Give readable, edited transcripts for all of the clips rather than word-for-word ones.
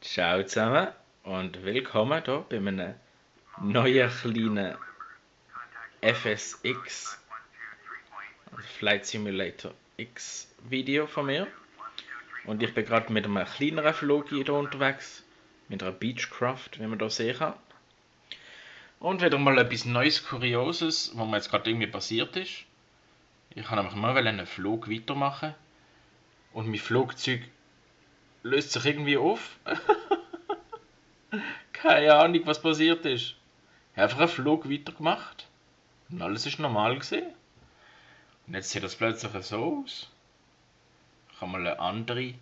Ciao zusammen und willkommen hier bei einem neuen kleinen FSX, also Flight Simulator X Video von mir. Und ich bin gerade mit einem kleineren Flug hier unterwegs, mit einer Beechcraft, wie man hier sehen kann. Und wieder mal etwas Neues, Kurioses, was mir jetzt gerade irgendwie passiert ist. Ich kann nämlich mal einen Flug weitermachen und mein Flugzeug löst sich irgendwie auf. Keine Ahnung, was passiert ist. Ich habe einfach einen Flug weitergemacht und alles ist normal gewesen. Und jetzt sieht das plötzlich so aus. Ich kann mal eine andere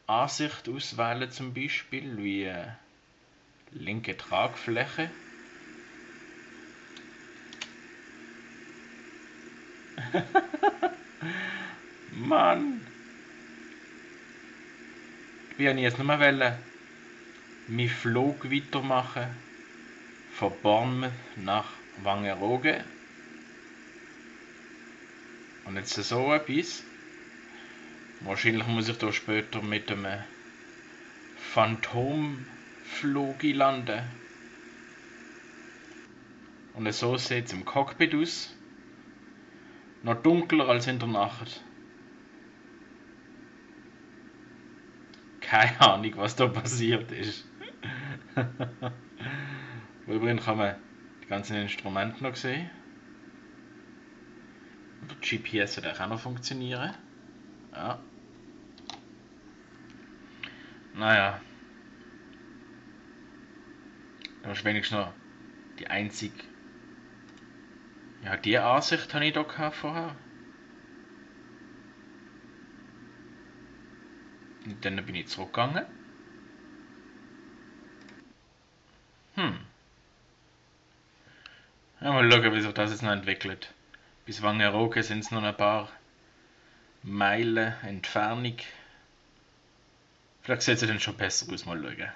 Ansicht auswählen, zum Beispiel wie linke Tragfläche. Mann! Ich wollte jetzt nur mal meinen Flug weitermachen von Bournemouth nach Wangerooge. Und jetzt so etwas. Wahrscheinlich muss ich da später mit einem Phantomflug landen. Und so sieht es im Cockpit aus. Noch dunkler als in der Nacht. Keine Ahnung, was da passiert ist. Übrigens kann man die ganzen Instrumente noch sehen. Der GPS wird auch noch funktionieren. Ja. Naja. Das ist wenigstens noch die einzige. Ja, die Ansicht hatte ich da vorher. Und dann bin ich zurückgegangen. Ja, mal schauen, wie sich das jetzt noch entwickelt. Bis Wangerooge sind es noch ein paar Meilen Entfernung. Vielleicht sieht es dann schon besser aus, mal schauen.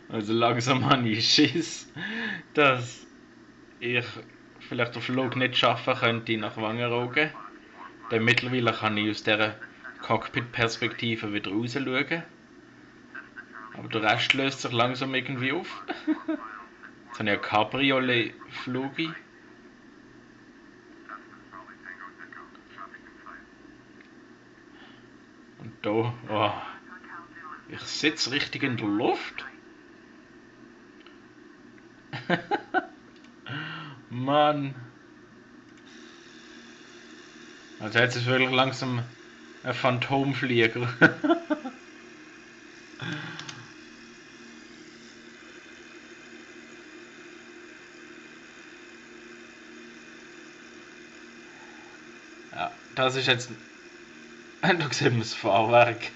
Also langsam habe ich Schiss, dass ich vielleicht den Flug nicht schaffen könnte nach Wangerooge. Denn mittlerweile kann ich aus dieser Cockpit-Perspektive wieder raus schauen. Aber der Rest löst sich langsam irgendwie auf. Jetzt habe ich einen Cabriolet-Flug. Und da, oh, ich sitze richtig in der Luft. Mann. Also jetzt ist wirklich langsam ein Phantomflieger. Ja, das ist jetzt. Da sehen wir das Fahrwerk.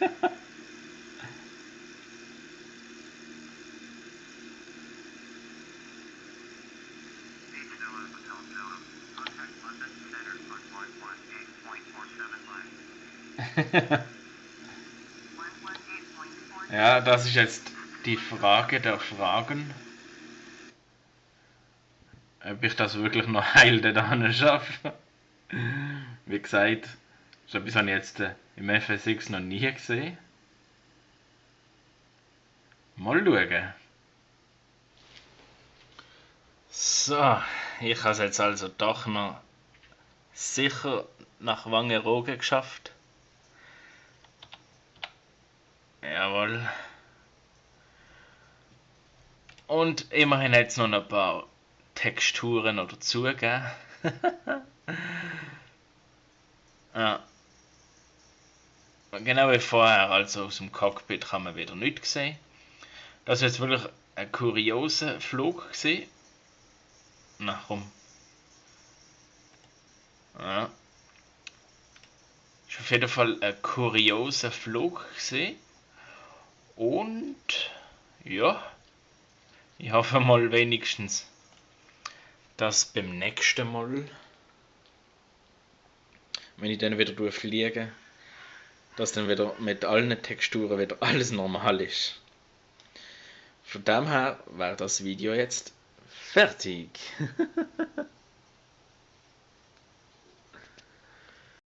Ja, das ist jetzt die Frage der Fragen. Ob ich das wirklich noch heil da schaffe. Wie gesagt, so etwas habe ich jetzt im FSX noch nie gesehen. Mal schauen. So, ich habe es jetzt also doch noch sicher nach Wangerooge geschafft. Jawohl. Und immerhin hat es noch ein paar Texturen noch dazugegeben. Ja. Genau wie vorher, also aus dem Cockpit kann man wieder nichts sehen. Das war jetzt wirklich ein kurioser Flug gewesen. Na komm. Ja. Ist auf jeden Fall ein kurioser Flug gewesen. Und ja, ich hoffe mal wenigstens, dass beim nächsten Mal, wenn ich dann wieder fliege, dass dann wieder mit allen Texturen wieder alles normal ist. Von dem her wäre das Video jetzt fertig.